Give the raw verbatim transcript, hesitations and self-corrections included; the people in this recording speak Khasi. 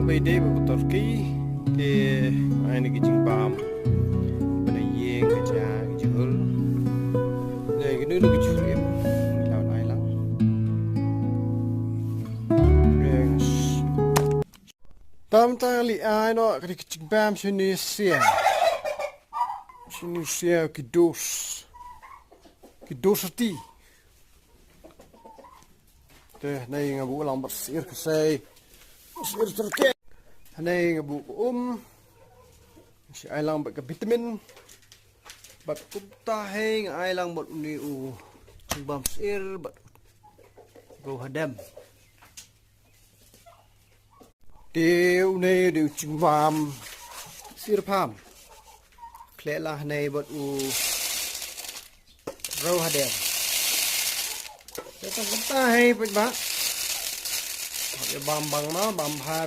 Pei dei ba ka turkey te ai na ki jingbam. Ba na ïeng ka ja ki jhur. Dei ki nu ki jhur em. Lawan ai lang. Tam tang li ai no ka ki jingbam sini sia. Sini sia ki dos. Ki dos ti. Te nei nga bu lang bad sir ka sei. Sir turkey. Nei nga bu um. Si ai lang bad ka vitamin. Bad kumta hei nga ai lang bad uni u jingbam sir bad go hadem. Te une de u jingbam sir pham. Khleh lah nei bad u rau hadem. Te tang kumta hei peit ba. Bam bang ma bam bha